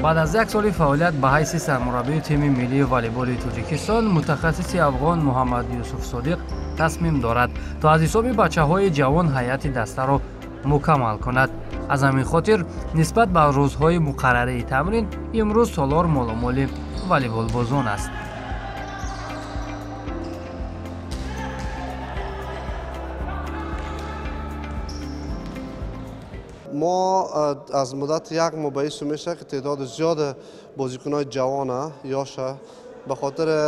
Баъд аз як соли фаъолият ба ҳайси сармураббии тими миллии волейболи Тоҷикистон, мутахассиси афғон Муҳаммад Юсуф Содиқ тасмим дорад, то аз ҳисоби бачаҳои ҷавон ҳайати дастаро мукаммал кунад. Аз ҳамин хотир нисбат ба рӯзҳои муқаррарии тамрин имрӯз толор моломоли волейболбозон аст. Мо аз муддати як моҳ ба ин сӯ мешавад, ки теъдоди зиёди бозикунҳои ҷавона ёша ба хотири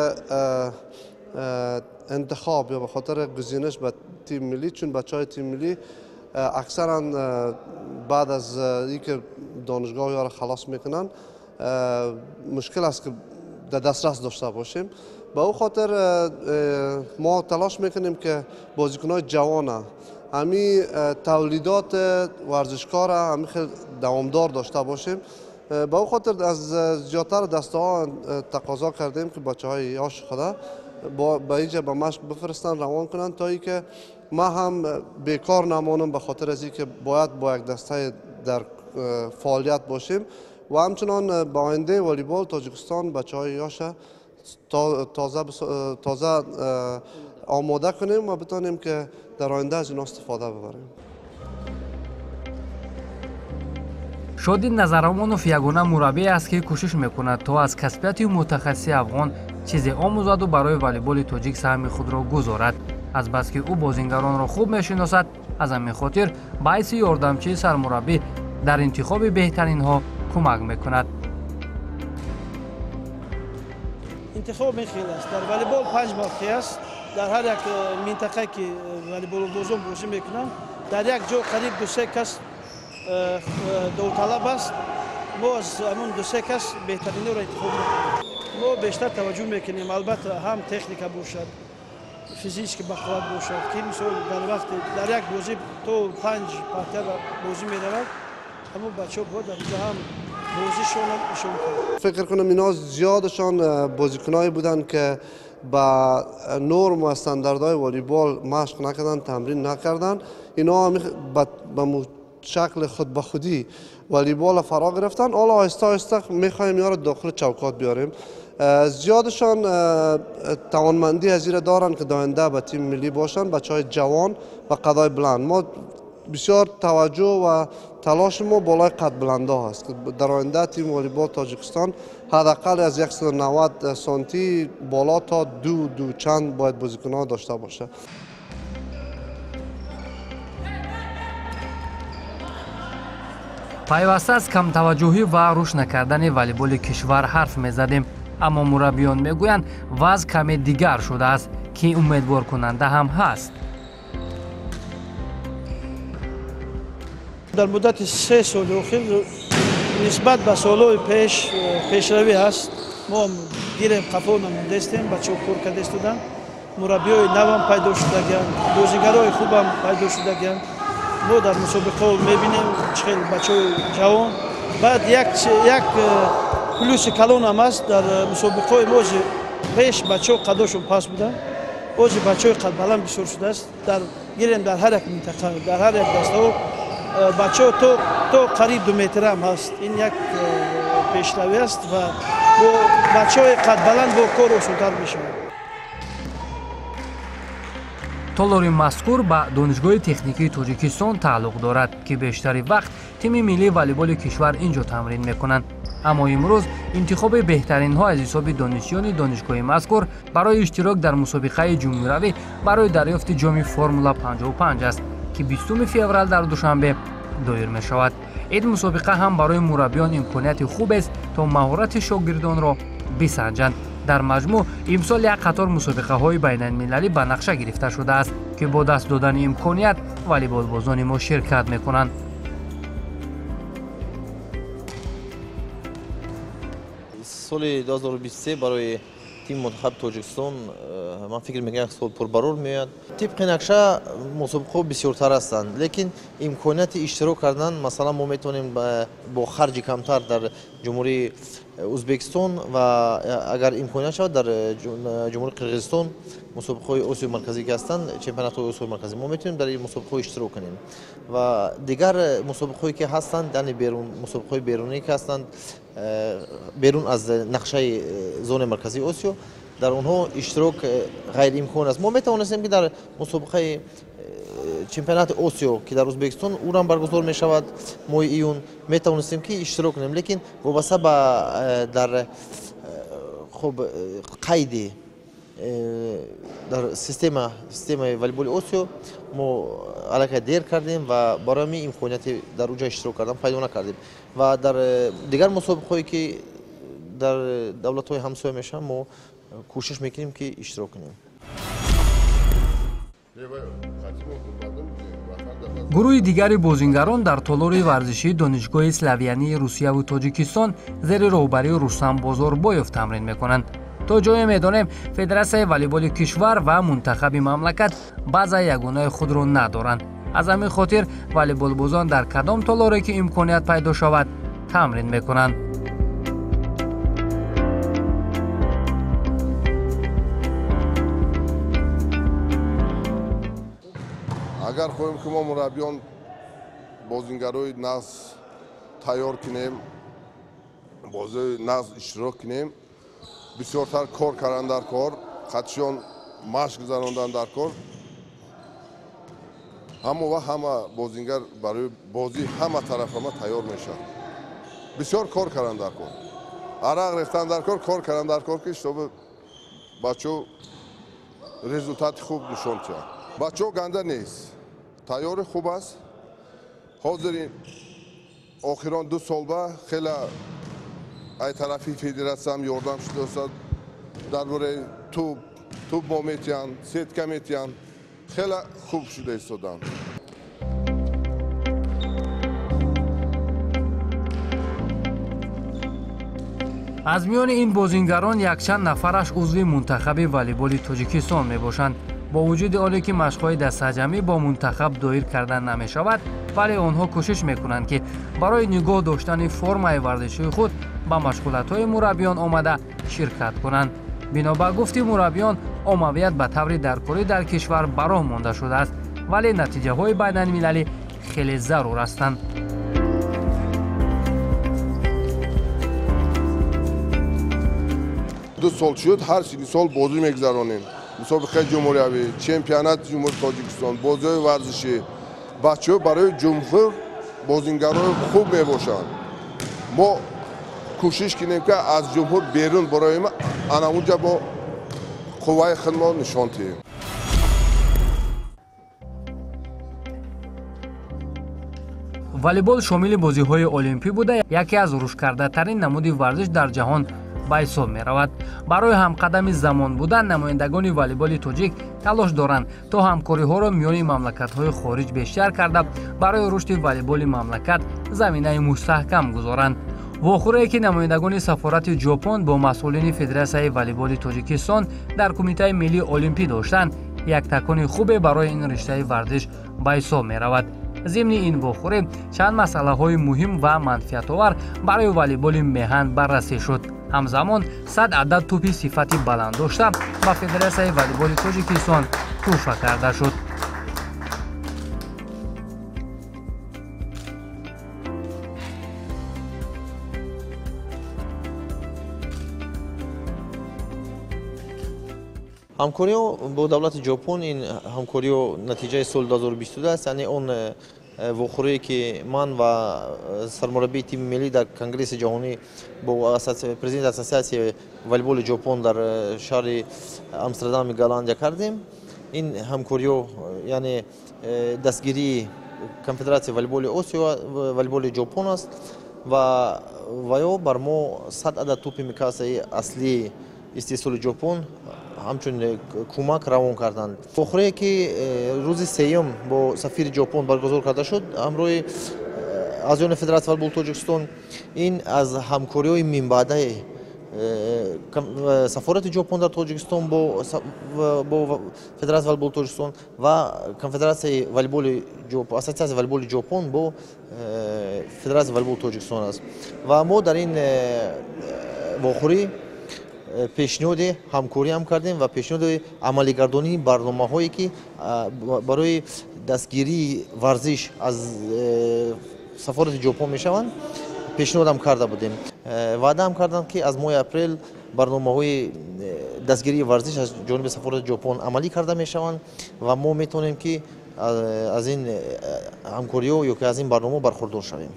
интихоб ё ба хотири гузиниш ба тими миллӣ, чун бачаҳои тими миллӣ аксаран баъд аз ин ки донишгоҳ ёро халос мекунанд, мушкил аст, ки дар дастрас дошта бошем. Ба ӯ хотир мо талош мекунем, ки бозикунҳои ҷавона ҳами тавлидот варзишкора ҳами хел давомдор дошта бошем. Ба ӯ хотир аз зиёдтар дастаҳо тақозо кардем, ки бачаҳои ёши худа ба инҷа ба машқ бифиристанд, равон кунанд, то ин ки ман ҳам бекор намонам, ба хотир аз ин ки бояд бо як дастаи дар фаъолият бошем ва ҳамчунон ба ояндаи волейбол Тоҷикистон бачаҳои ёша тоза омода кунем ва битонем, ки дар оянда аз инҳо истифода бибарем. Шодин Назаромонов ягона мураббие аст, ки кӯшиш мекунад, то аз касбияти мутахассиси афғон чизе омӯзаду барои волейболи тоҷик саҳми худро гузорад. Азбаски ӯ бозингаронро хуб мешиносад, аз ҳамин хотир ба ҳайси ёрдамчии сармураббӣ дар интихоби беҳтаринҳо кӯмак мекунад. Интихоб ин хел аст. Дар волейбол панҷ мавқеъ аст. Дар ҳар як минтақа, ки волейболбозон бозӣ мекунанд, дар як ҷо қариб 2-се кас довталаб аст. Мо аз ҳамон 2-се кас беҳтаринҳоро интихоб мекунем. Мо бештар таваҷҷӯҳ мекунем, албатта, ҳам техника бошад, физически бақувват бошад, ки мисол дар вақте дар як бозӣ то панҷ партия бозӣ меравад, ҳамон бачаҳо бояд дар онҷо ҳам бозишонам нишон кунанд. Фикр кунам, инҳо зиёдашон бозикунҳое буданд, ки ба норм ва стандартҳои волейбол машқ накарданд, тамрин накарданд. Инҳо ба шакли худбахудӣ волейболро фаро гирифтанд. Ҳоло оҳиста оҳиста мехоҳем инҳоро дохили чавкот биёрем. Зиёдашон тавонмандӣ аз инро доранд, ки доянда ба тими миллӣ бошанд, бачаҳои ҷавон ва қадои баланд. Мо бисёр таваҷҷӯҳ ва талоши мо болои қадбаландҳо ҳаст, ки дар оянда тими волейбол Тоҷикистон ҳадди ақал аз 190 сантӣ боло то ду чанд бояд бозикунҳо дошта бошад. Пайваста аз камтаваҷҷӯҳӣ ва рушд накардани волейболи кишвар ҳарф мезадем, аммо мураббиён мегӯянд, вазъ каме дигар шудааст, ки умедворкунанда ҳам ҳаст. Дар муддати 3 соли охир нисбат ба солҳои пеш пешравӣ ҳаст. Мо гирем қафо намондастем, бачаҳо кор карда истоданд, мураббиҳои навам пайдо шудагианд, бозигарои хубам пайдо шудагианд. Мо дар мусобиқаҳо мебинем, чӣ хел бачаҳои ҷавон. Баъд як плюси калонам аст: дар мусобиқаҳои мо пеш бачаҳо қадошон паст буданд, ози бачаҳои қадбаланд бисёр шудааст. Дар гирем дар ҳар як минтақа, дар ҳар як дастаҳо бачаҳо то қариб 2 метрам ҳаст. Ин як пешравӣ аст ва бо бачаҳои қадбаланд бо кор осонтар мешавад. Толори мазкур ба Донишгоҳи техникии Тоҷикистон тааллуқ дорад, ки бештари вақт тими миллии волейболи кишвар ин ҷо тамрин мекунанд. Аммо имрӯз интихоби беҳтаринҳо аз ҳисоби донишҷӯёни донишгоҳи мазкур барои иштирок дар мусобиқаи ҷумҳуравӣ барои дарёфти ҷоми Формула 55 аст, ки 20 феврал дар Душанбе доир мешавад. Ин мусобиқа ҳам барои мураббиён имконияти хубест, то маҳорати шогирдонро бисанҷанд. Дар маҷмӯъ имсол як қатор мусобиқаҳои байналмилалӣ ба нақша гирифта шудааст, ки бо даст додани имконият волейболбозони мо ширкат мекунанд. Соли 2023 барои тими мунтахаби Тоҷикистон, ман фикр мекунам, як сол пурбарур меояд. Тибқи нақша мусобиқаҳо бисёртар ҳастанд, лекин имконияти иштирок кардан, масалан, мо метавонем бо харҷи камтар дар ҷумҳурии Ӯзбекистон ва агар имконият шавад дар Ҷумҳурии Қирғизистон мусобиқаҳои Осиёи Марказӣ ки ҳастанд, чемпионатҳои Осиёи Марказӣ, мо метавонем дар ин мусобиқаҳо иштирок кунем. Ва дигар мусобиқаҳое ки ҳастанд, яъне берун мусобиқаҳои берунӣ ки ҳастанд, берун аз нақшаи зонаи марказии Осиё, дар онҳо иштирок ғайриимкон аст. Мо метавонистем ки дар мусобиқаи чемпионати Осиё ки дар Ӯзбекистон урам баргузор мешавад моҳи июн, метавонистем ки иштирок кунем, лекин вобаста ба дар хуб қайди дар системаи волейболи Осиё мо аллакай дер кардем ва барои ҳамин имконияти дар уҷа иштирок кардан пайдо накардем. Ва дар дигар мусобиқаҳое ки дар давлатҳои ҳамсоя мешаванд, мо кӯшиш мекунем ки иштирок кунем. Гурӯҳи дигари бозингарон дар толори варзишии Донишгоҳи Славянии Русияву Тоҷикистон зери роҳбарии Рустам Бозорбоев тамрин мекунанд. То ҷое медонем, Федератсияи волейболи кишвар ва мунтахаби мамлакат баъза ягонаи худро надоранд. Аз ҳамин хотир волейболбозон дар кадом толоре ки имконият пайдо шавад тамрин мекунанд. Агар хоҳем ки мо мураббиён бозингарои нағз тайёр кунем, бозиҳои нағз иштирок кунем, бисёртар кор кардан дар кор, хатшиён машқ гузарондан дар кор, ҳама вақт ҳама бозингар барои бозӣ ҳама тарафама тайёр мешавад. Бисёр кор кардан дар кор, арақ рехтан дар кор, кор кардан дар кор, ки чтобы бачаҳо результати хуб нишон диҳанд. Бачаҳо ганда нест, тайёри хуб аст. Ҳозир охирон 2 сол ба хеле ай тарафи федератсиям ёрдам шудааст дар бораи туп мо метиҳанд, сетка метиҳанд, хеле хуб шуда истоданд. Аз миёни ин бозингарон якчанд нафараш узви мунтахаби волейболи Тоҷикистон мебошанд. Бо вуҷуди оне ки машқҳои дастаҷамъӣ бо мунтахаб доир кардан намешавад, вале онҳо кӯшиш мекунанд ки барои нигоҳ доштани формаи варзишии худ ба машғулатҳои мураббиён омада ширкат кунанд. Бино ба гуфти мураббиён, оммавият ба таври даркорӣ дар кишвар ба роҳ монда шудааст, вале натиҷаҳои байналмилалӣ хеле зарур ҳастанд. 2 сол шуд, ҳар сол бозӣ мегузаронем. Мусобиқаи ҷумҳуриявӣ, чемпионати Ҷумҳурии Тоҷикистон, бозиҳои варзишӣ. Бачаҳо барои ҷумҳур бозингарои хуб мебошанд. Мо кӯшиш кунем ки аз ҷумҳур берун бароем, ана унҷа бо қувваи худмо нишон диҳем. Волейбол шомили бозиҳои олимпӣ буда, яке аз рушдкардатарин намуди варзиш дар ҷаҳон ба ҳисоб меравад. Барои ҳамқадами замон будан намояндагони волейболи тоҷик талош доранд то ҳамкориҳоро миёни мамлакатҳои хориҷ бештар карда, барои рушди волейболи мамлакат заминаи мустаҳкам гузоранд. Вохӯрие ки намояндагони сафорати Ҷопон бо масъулини Федератсияи волейболи Тоҷикистон дар Кумитаи миллии олимпӣ доштанд, як такони хубе барои ин риштаи варзиш ба ҳисоб меравад. Зимни ин вохӯрӣ чанд масъалаҳои муҳим ва манфиатовар барои волейболи меҳан баррасӣ шуд. Ҳамзамон 100 адад тӯпи сифати баланд дошта ба Федератсияи волейболи Тоҷикистон туҳфа карда шуд. Ҳамкориҳо бо давлати Ҷопон, ин ҳамкориҳо натиҷаи соли 2022 аст, яъне он вохӯрие ки ман ва сармураббии тими миллӣ дар Конгресси ҷаҳонӣ бо президенти Ассотсиатсияи волейболи Ҷопон дар шаҳри Амстердами Голландия кардем. Ин ҳамкориҳо яъне дастгирии Конфедератсияи волейболи Осиё, волейболи Ҷопон аст ва ё бар мо 100 адад тӯпи микасаи аслии истеҳсоли Ҷопон ҳамчун кӯмак равон карданд. Вохӯрие ки рӯзи сеюм бо сафири Ҷопон баргузор карда шуд ҳамроҳи аъзоёни Федератсияи волейболи Тоҷикистон, ин аз ҳамкориҳои минбаъдаи сафорати Ҷопон дар Тоҷикистон бо Федератсияи волейболи Тоҷикистон ва Конфедератсияи волейболи Ассотсиатсияи волейболи Ҷопон бо Федератсияи волейболи Тоҷикистон аст. Ва мо дар ин вохӯрӣ пешниҳоди ҳамкорӣ ҳам кардем ва пешниҳоди амалигардонии барномаҳое ки барои дастгирии варзиш аз сафорати Ҷопон мешаванд, пешниҳодам карда будем. Ваъдаам карданд, ки аз моҳи апрел барномаҳои дастгирии варзиш аз ҷониби сафорати Ҷопон амалӣ карда мешаванд ва мо метавонем ки аз ин ҳамкориҳо ё ки аз ин барномаҳо бархурдор шавем.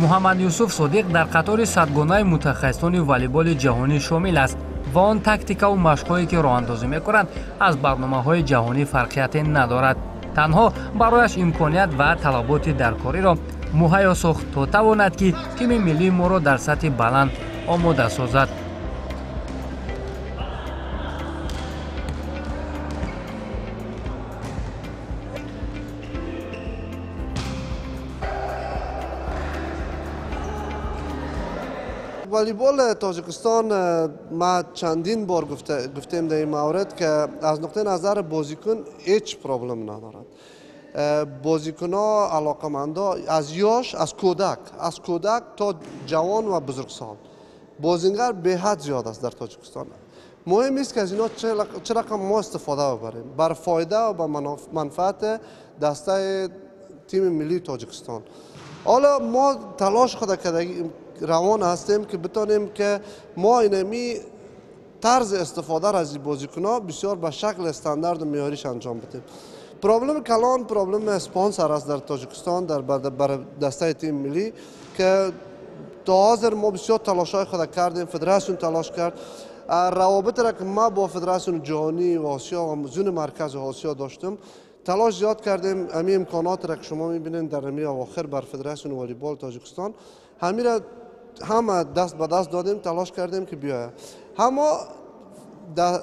Муҳаммад Юсуф Содиқ дар қатори садгонаи мутахассисони волейболи ҷаҳонӣ шомил аст ва он тактикаву машқҳое ки роҳандозӣ мекунанд, аз барномаҳои ҷаҳонӣ фарқияте надорад. Танҳо барояш имконият ва талаботи даркориро муҳайё сохт, то тавонад ки тими миллии моро дар сатҳи баланд омода созад. Волейбол тоҷикистон ما چندین بار گفتیم در این مورد که از نقطه نظر بازیکن هیچ problem ندارد. بازیکن‌ها علاقه‌مندا از یاش از کودک تا جوان و بزرگسال بازیگر به حد زیاد است در تاجیکستان. مهم است که از اینا چه رقم ما استفاده ببریم بر فایده و به منفعت دسته تیم ملی تاجیکستان. حالا ما تلاش خود روان هستیم که بتانیم که ما اینمی طرز استفاده از این بازیکن‌ها بسیار به شکل استاندارد و معیاریش انجام بدیم. problem کلان problem اسپانسر است در تاجیکستان در بر دسته تیم ملی که تا حاضر ما بسیار تلاش‌های خود کردیم، فدراسیون تلاش کرد. روابط را که ما با فدراسیون جهانی و آسیا و زون مرکز آسیا داشتم تلاش زیاد کردیم. همین امکانات را که شما می‌بینید در همین اواخر بر فدراسیون والیبال تاجیکستان همین را همه دست به دست دادیم، تلاش کردیم که بیاید. اما در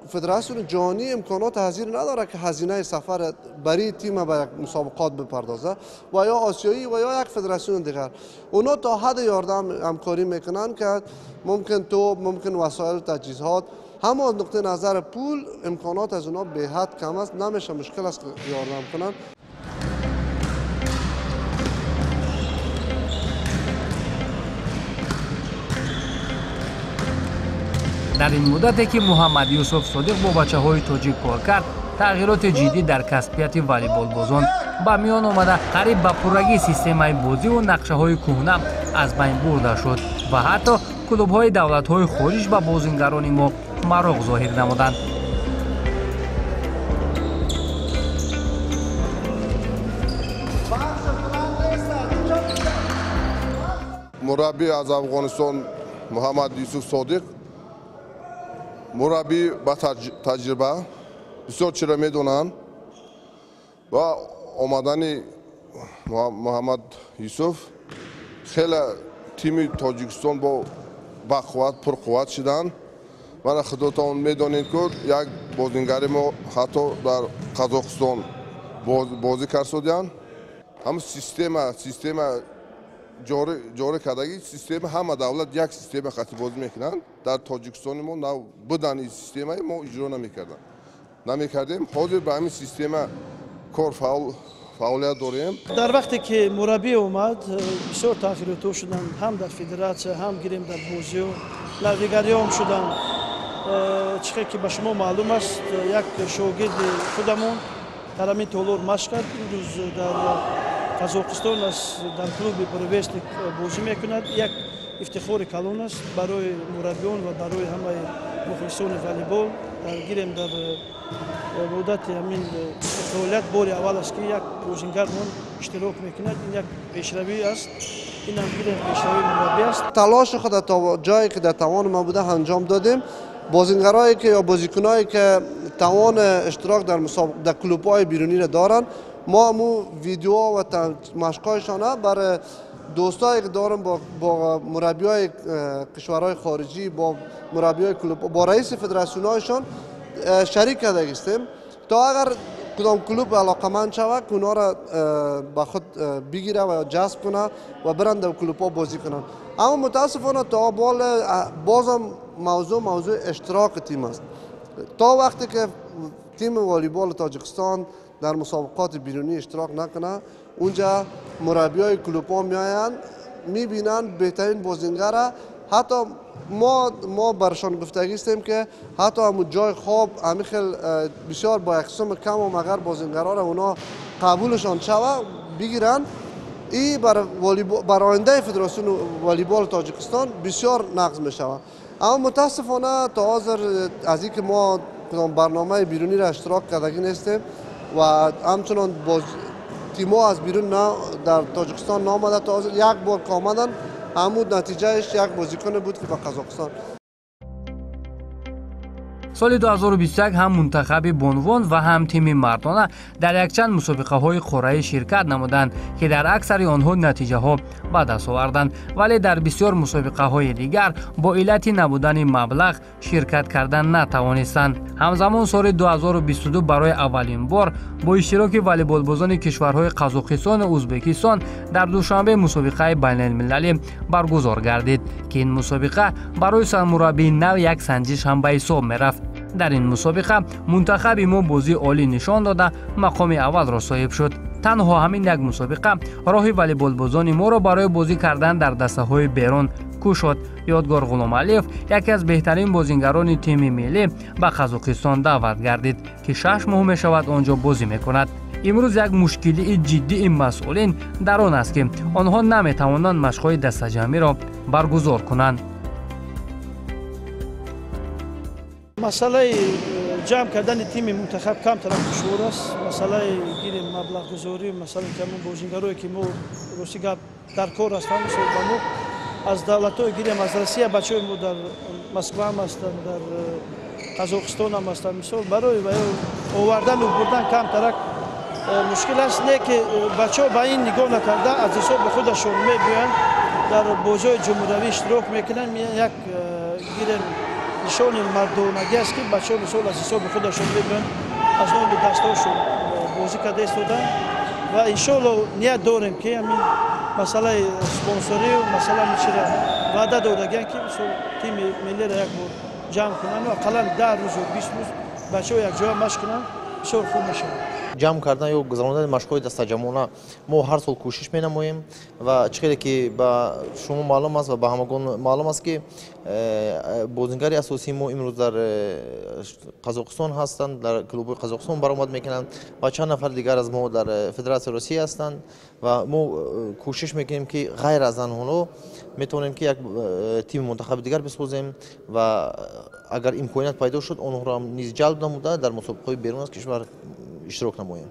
فدراسیون جهانی امکانات هزینه نداره که هزینه سفر برای تیم به یک مسابقات بپردازه و یا آسیایی و یا یک فدراسیون دیگر. اونا تا حد یاردم همکاری میکنن که ممکن توپ، ممکن وسایل تجهیزات، هم از نقطه نظر پول امکانات از اونا به حد کم است، نمیشه، مشکل است که یاردم کنن. Дар ин муддате ки Муҳаммад Юсуф Содиқ бо бачаҳои тоҷик кор кард, тағйироти ҷиддӣ дар касбияти волейболбозон ба миён омада, қариб ба пуррагии системаи бозиву нақшаҳои кӯҳна аз байн бурда шуд ва ҳатто клубҳои давлатҳои хориҷ ба бозингарони мо мароқ зоҳир намуданд. Мураббӣ аз Афғонистон Муҳаммад Юсуф Содиқ мураббӣ ба таҷриба бисёр чиро медонанд ва омадани Муҳаммад Юсуф хеле тими Тоҷикистон бо бақувват, пурқувват шуданд. Мана худотон медонед, ки як бозингари мо ҳатто дар Қазоқистон бозӣ кард. Ҳам система ҷорӣ кардагӣ система, ҳама давлат як система хати бозӣ мекунанд. Дар Тоҷикистони мо нав будан ин системаи мо иҷро намекардем. Ҳозир ба ҳамин система кор фаъолият дорем. Дар вақте ки мураббӣ омад, бисёр тағйиротҳо шуданд, ҳам дар федератсия, ҳам гирем дар бозиҳо, навигариҳом шуданд. Чӣ хел ки ба шумо маълум аст, як шогирди худамон дар ҳамин толор машқ кард. Имрӯз дар Қазоқистон аст, дар клуби Буревестник бозӣ мекунад. Як ифтихори калон аст барои мураббиён ва барои ҳамаи мухлисони волейбол. Дар гирем дар муддати ҳамин фаъолият бори аввал аст, ки як бозингармон иштирок мекунад. Ин як пешравӣ аст, инам гирем пешравии мураббӣ аст. Талоши худ то ҷое ки дар тавони ма буда анҷом додем. Бозингарое ки ё бозикуное ки тавони иштирок дар клубҳои беруниро доранд, мо ҳамун видео ва машқҳояшона барои дӯстое ки дорам бо мураббиҳои кишварҳои хориҷӣ, бо мураббиҳои клуб, бо раиси федератсионҳояшон шарик кардагистем, то агар кудом клуб алоқаманд шавад, ки онҳоро ба худ бигира ва ҷазб кунад ва биранд дар клубҳо бозӣ кунанд. Аммо мутаассифона то бол бозам мавзӯи иштироки тим аст. То вақте ки тими волейболи Тоҷикистон در مسابقات بیرونی اشتراک نکنه، اونجا مربیای کلوب ها میآیند میبینن بهترین بازیگر. حتی ما برشان گفتگی هستیم که حتی همون جای خواب همین خیلی بسیار با یک سم کم و مگر بازیگرا را اونا قبولشان شوه بگیرن. این بر آینده فدراسیون والیبال تاجیکستان بسیار نقض میشود. اما متاسفانه تا حاضر از اینکه ما برنامه بیرونی را اشتراک کردگی نیستیم و همچنان تیم‌ها از بیرون نه در تاجیکستان نامده. تا حاضر یک بار که آمدن همون نتیجهش یک بازیکن بود که به قزاقستان. Соли 2021 ҳам мунтахаби бонувон ва ҳам тими мардона дар якчанд мусобиқаҳои қораӣ ширкат намуданд, ки дар аксари онҳо натиҷаҳо ба даст оварданд, вале дар бисёр мусобиқаҳои дигар бо иллати набудани маблағ ширкат кардан натавонистанд. Ҳамзамон соли 2022 барои аввалин бор бо иштироки волейболбозони кишварҳои Қазоқистону Ӯзбекистон дар Душанбе мусобиқаи байналмилалӣ баргузор гардид, ки ин мусобиқа барои сармураббии нав як санҷиш ҳам ба ҳисоб мерафт. Дар ин мусобиқа мунтахаби мо бозии олӣ нишон дода мақоми аввалро соҳиб шуд. Танҳо ҳамин як мусобиқа роҳи волейболбозони моро барои бозӣ кардан дар дастаҳои берун кушод. Ёдгор Ғуломалиев, яке аз беҳтарин бозингарони тими миллӣ, ба Қазоқистон даъват гардид, ки 6 моҳ мешавад он ҷо бозӣ мекунад. Имрӯз як мушкилии ҷиддии масъулин дар он аст, ки онҳо наметавонанд машқҳои дастаҷамъиро баргузор кунанд. Масъалаи ҷамъ кардани тими мунтахаб камтарак душвор аст. Масъалаи гирем маблағгузорӣ, масалан ки ҳамон бозингарое ки мо рости гап дар кор ҳастанд, мисол ба мо аз давлатҳое гирем, аз Россия бачаҳои мо дар Москва ҳам ҳастанд, дар Қазоқистон ҳам ҳастанд. Мисол барои овардану бурдан камтарак мушкил аст, не ки бачаҳо ба ин нигоҳ накарда аз ҳисоби худашон мебиёянд, дар бозиҳои ҷумҳуравӣ иштирок мекунанд. Як гирем нишони мардонагӣ аст, ки бачаҳо мисол аз ҳисоби худашон мебиёянд, аз номи дастаҳошон бозӣ карда истоданд ва иншоалло ният дорем, ки ҳамин масъалаи спонсорию масъала мичира ваъда додагианд, ки мисол тими миллиро як бор ҷамъ кунанд, ақаллан 10 рӯзу 20 рӯз бачаҳо якҷоя машқ кунанд, бисёр хуб мешавад. Ҷамъ кардан ё гузарондани машқҳои дастаҷамъона мо ҳар сол кӯшиш менамоем ва чӣ хеле ки ба шумо маълум аст ва ба ҳамагон маълум аст, ки бозингари асосии мо имрӯз дар Қазоқистон ҳастанд, дар клубҳои Қазоқистон баромад мекунанд ва чанд нафар дигар аз мо дар Федератсияи Русия ҳастанд ва мо кӯшиш мекунем, ки ғайр аз онҳо метавонем, ки як тими мунтахаби дигар бисозем ва агар имконият пайдо шуд, онҳоро низ ҷалб намуда дар мусобиқаҳои берун аз кишвар иштирок намоем.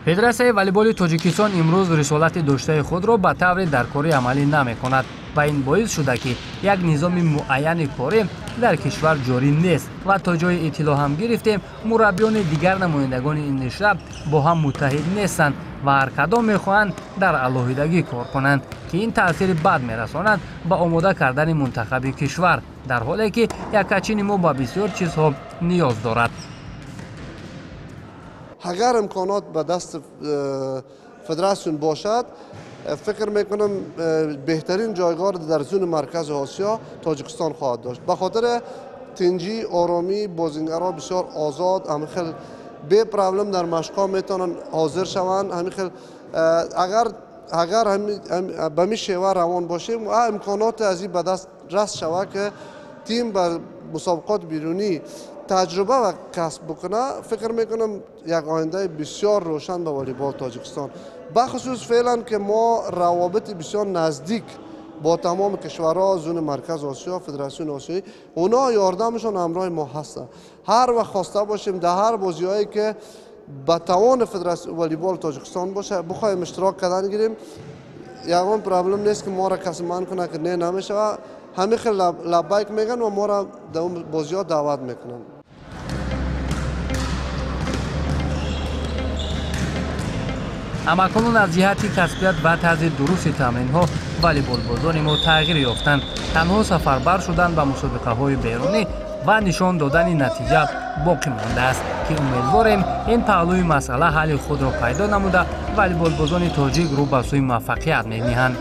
Федератсияи волейболи Тоҷикистон имрӯз рисолати доштаи худро ба таври даркорӣ амалӣ намекунад ва ин боис шуда, ки як низоми муайяни корӣ дар кишвар ҷорӣ нест ва то ҷои иттилоъ ҳам гирифтем, мураббиёни дигар намояндагони ин ришта бо ҳам муттаҳид нестанд ва ҳар кадом мехоҳанд дар алоҳидагӣ кор кунанд, ки ин таъсири бад мерасонад ба омода кардани мунтахаби кишвар, дар ҳоле ки яккачини мо ба бисёр чизҳо ниёз дорад. اگر امکانات به دست فدراسیون باشد، فکر میکنم بهترین جایگاه در زون مرکز آسیا تاجیکستان خواهد داشت. به خاطر تنجی، آرامی، بازیگرها بسیار آزاد، همین خیلی بی پرابلم در مشق‌ها میتونن حاضر شوند. همین خیلی اگر به می شیوه روان باشیم و امکانات از این به دست رس شود که تیم بر مسابقات بیرونی تجربه و کسب بکنه، فکر میکنم یک آینده بسیار روشن به والیبال تاجیکستان، بخصوص فعلا که ما روابط بسیار نزدیک با تمام کشورها زون مرکز آسیا، فدراسیون آسیایی، اونا یاردمشون همراه ما هستن. هر وقت خواسته باشیم در هر بازیهایی که به توان فدراسیون والیبال تاجیکستان باشه بخوایم اشتراک کردن گیریم، یگان پرابلم نیست که ما را کسی من کنه که نه نمیشه. همه خیلی لبیک میگن و ما را در اون بازی‌ها دعوت میکنن. Ҳамакунун аз ҷиҳати касбият ва тарзи дурусти тамринҳо волейболбозони мо тағйир ёфтанд. Танҳо сафарбар шудан ба мусобиқаҳои берунӣ ва нишон додани натиҷа боқӣ мондааст, ки умедворем ин паҳлӯи масъала ҳалли худро пайдо намуда волейболбозони тоҷик рӯ ба сӯи муваффақият мениҳанд.